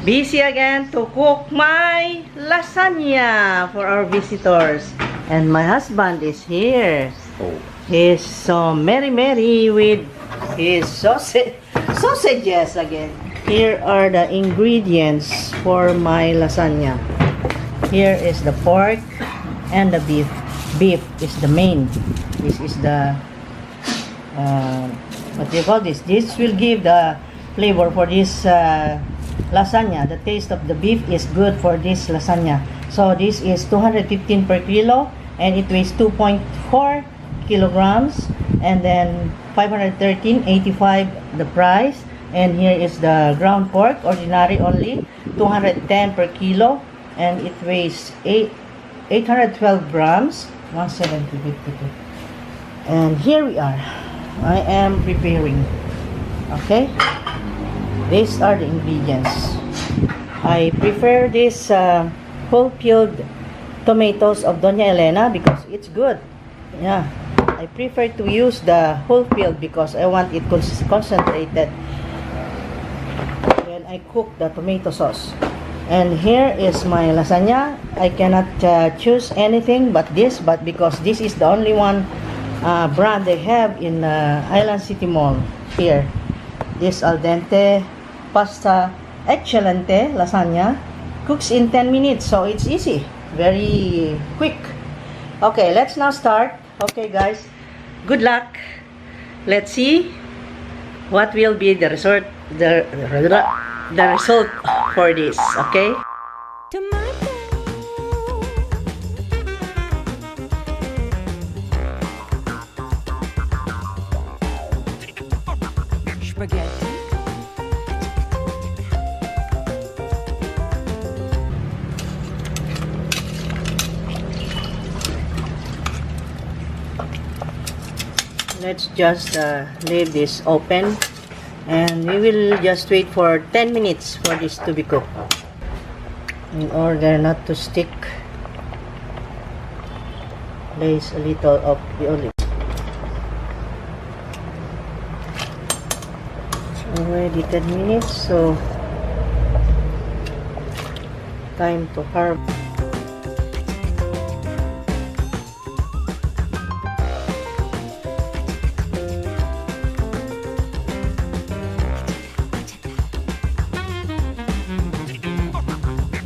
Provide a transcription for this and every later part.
Busy again to cook my lasagna for our visitors. And my husband is here. Oh. He's so merry with his sausages again. Here are the ingredients for my lasagna. Here is the pork and the beef. Beef is the main. This is the what do you call this? This will give the flavor for this lasagna. The taste of the beef is good for this lasagna. So this is 215 per kilo and it weighs 2.4 kilograms, and then 513.85 the price. And here is the ground pork, ordinary only, 210 per kilo, and it weighs 812 grams, 170.52. And here we are. I am preparing. Okay, these are the ingredients. I prefer this whole peeled tomatoes of Doña Elena because it's good. Yeah, I prefer to use the whole peeled because I want it concentrated when I cook the tomato sauce. And here is my lasagna. I cannot choose anything but this, but because this is the only one brand they have in Island City Mall here. This al dente pasta eccellente lasagna cooks in 10 minutes, so it's easy, very quick. Okay, let's now start. Okay guys, good luck. Let's see what will be the result for this. Okay, spaghetti, let's just leave this open and we will just wait for 10 minutes for this to be cooked in order not to stick. Place a little of the olive. It's already 10 minutes, so time to harvest.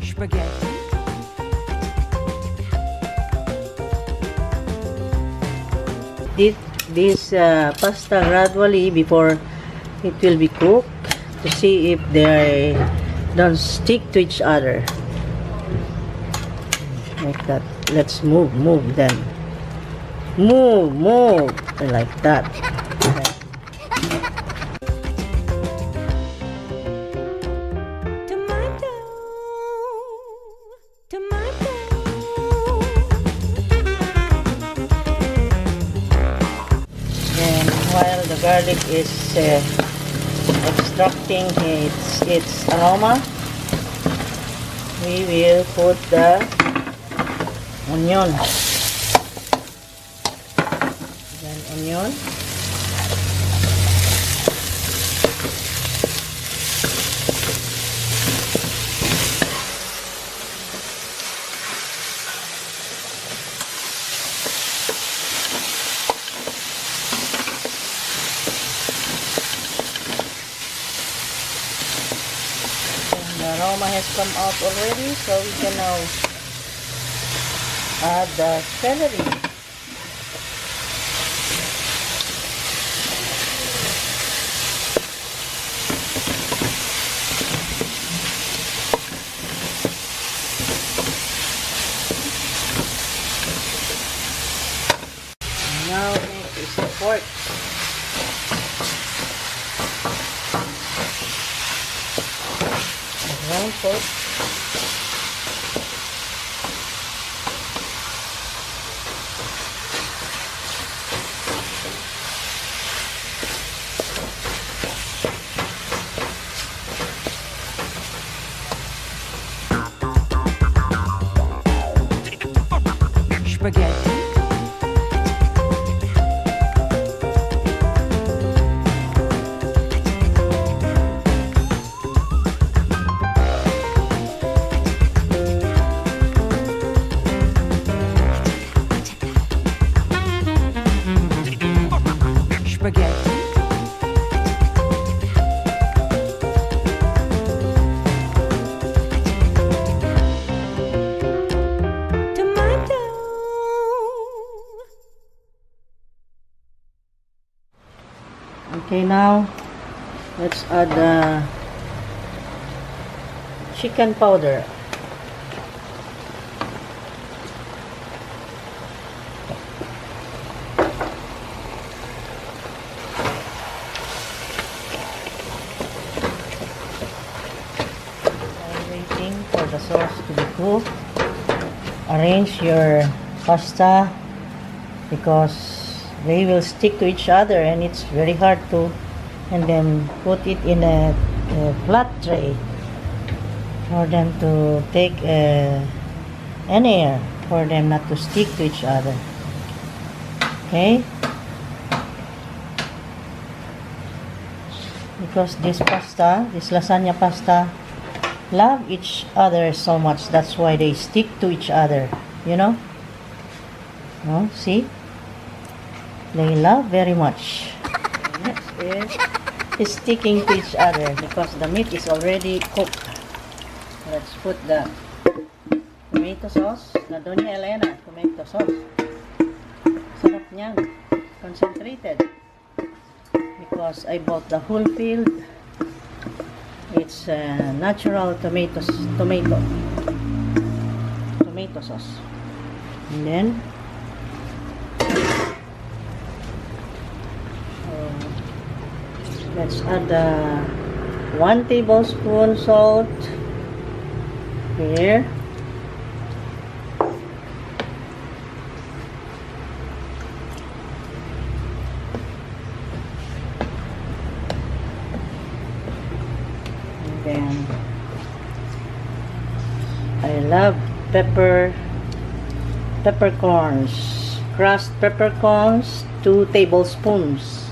spaghetti, This pasta gradually before it will be cooked to see if they don't stick to each other like that. Let's move them, move like that. Okay. tomato, tomato. Then while the garlic is extracting its aroma, we will put the onion. Then onion. The aroma has come out already, so we can now add the celery. Now next is the pork. Ground pork. Spaghetti, Okay, now let's add the chicken powder. While waiting for the sauce to be cooked, arrange your pasta because they will stick to each other and it's very hard to, and then put it in a flat tray for them to take an air, for them not to stick to each other. Okay, because this lasagna pasta love each other so much, that's why they stick to each other, you know. No, see, they love very much. Next is sticking to each other because the meat is already cooked. Let's put the tomato sauce, na Doña Elena tomato sauce. Sarap niyan, concentrated, because I bought the whole field. It's natural tomato sauce. And then let's add 1 tablespoon salt here. And then I love peppercorns, crushed peppercorns, 2 tablespoons.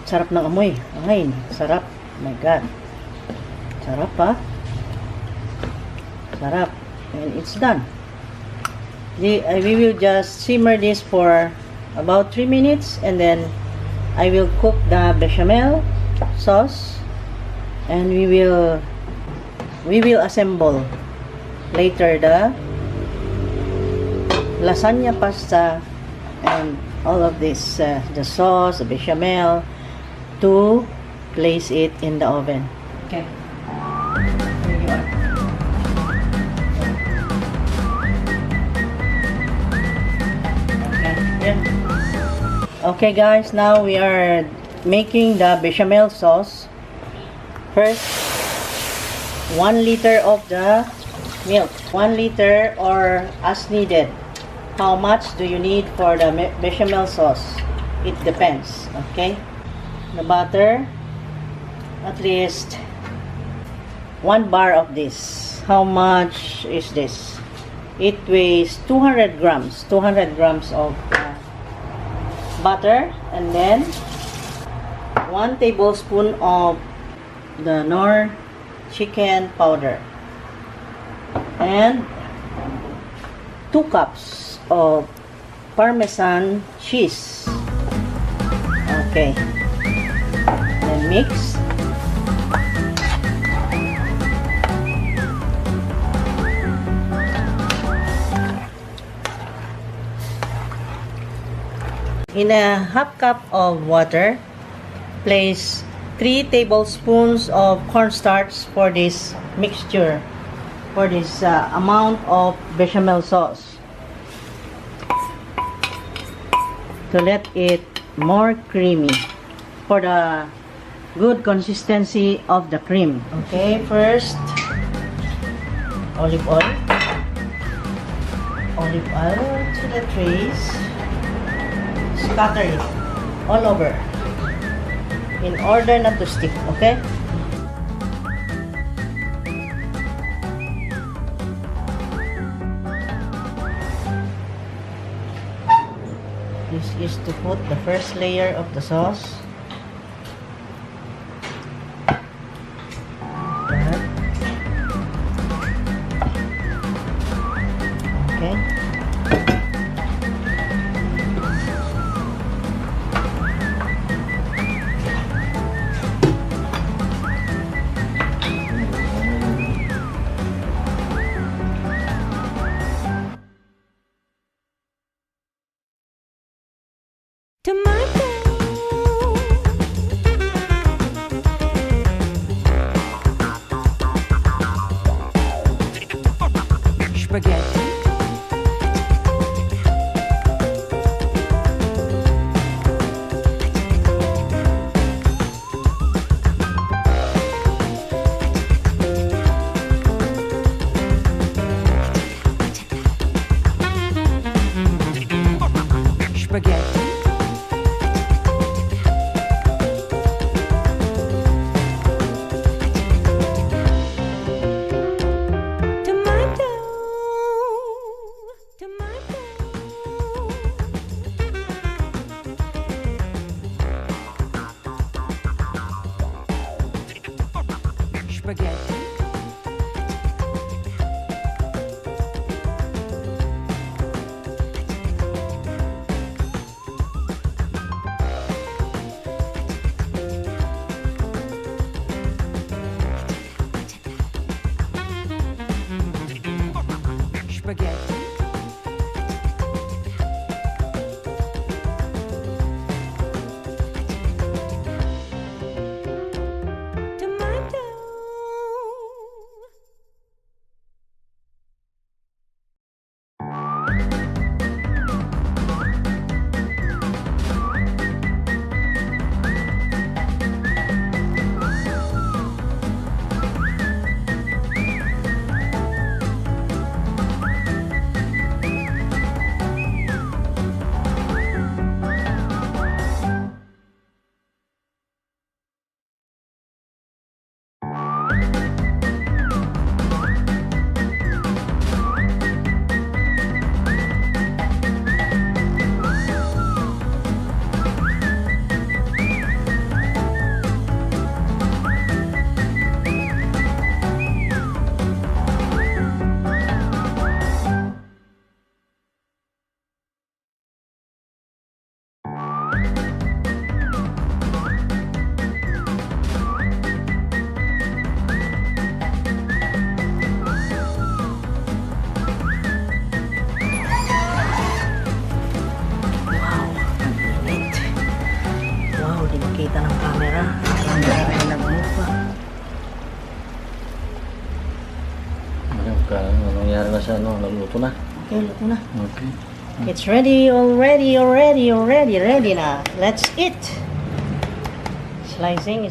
Sarap ng amoy. Ay, sarap. Oh my God. Sarap ha. Sarap. And it's done. We will just simmer this for about 3 minutes and then I will cook the bechamel sauce and we will assemble later the lasagna pasta and all of this, the sauce, the bechamel, to place it in the oven. Okay. Here you are. Okay. Here. Okay guys, now we are making the bechamel sauce. First, 1 liter of the milk. 1 liter or as needed. How much do you need for the bechamel sauce? It depends, okay? The butter, at least 1 bar of this. How much is this? It weighs 200 grams. 200 grams of butter, and then 1 tablespoon of the Knorr chicken powder, and 2 cups of Parmesan cheese. Okay. Then mix. In a half cup of water, place 3 tablespoons of cornstarch for this mixture, for this amount of bechamel sauce, to let it more creamy, for the good consistency of the cream. Okay, first olive oil to the trays, scatter it all over in order not to stick. Okay, this is to put the first layer of the sauce. Okay. Tomato. Spaghetti. Spaghetti. Tomato. Tomato. Spaghetti. Spaghetti. Tomato. Wow, di makita ng camera. Camera ay nag-move pa. Ano nangyari na sa naluto na? Okay, luto na. Okay. It's ready, already na. Let's eat. Slicing.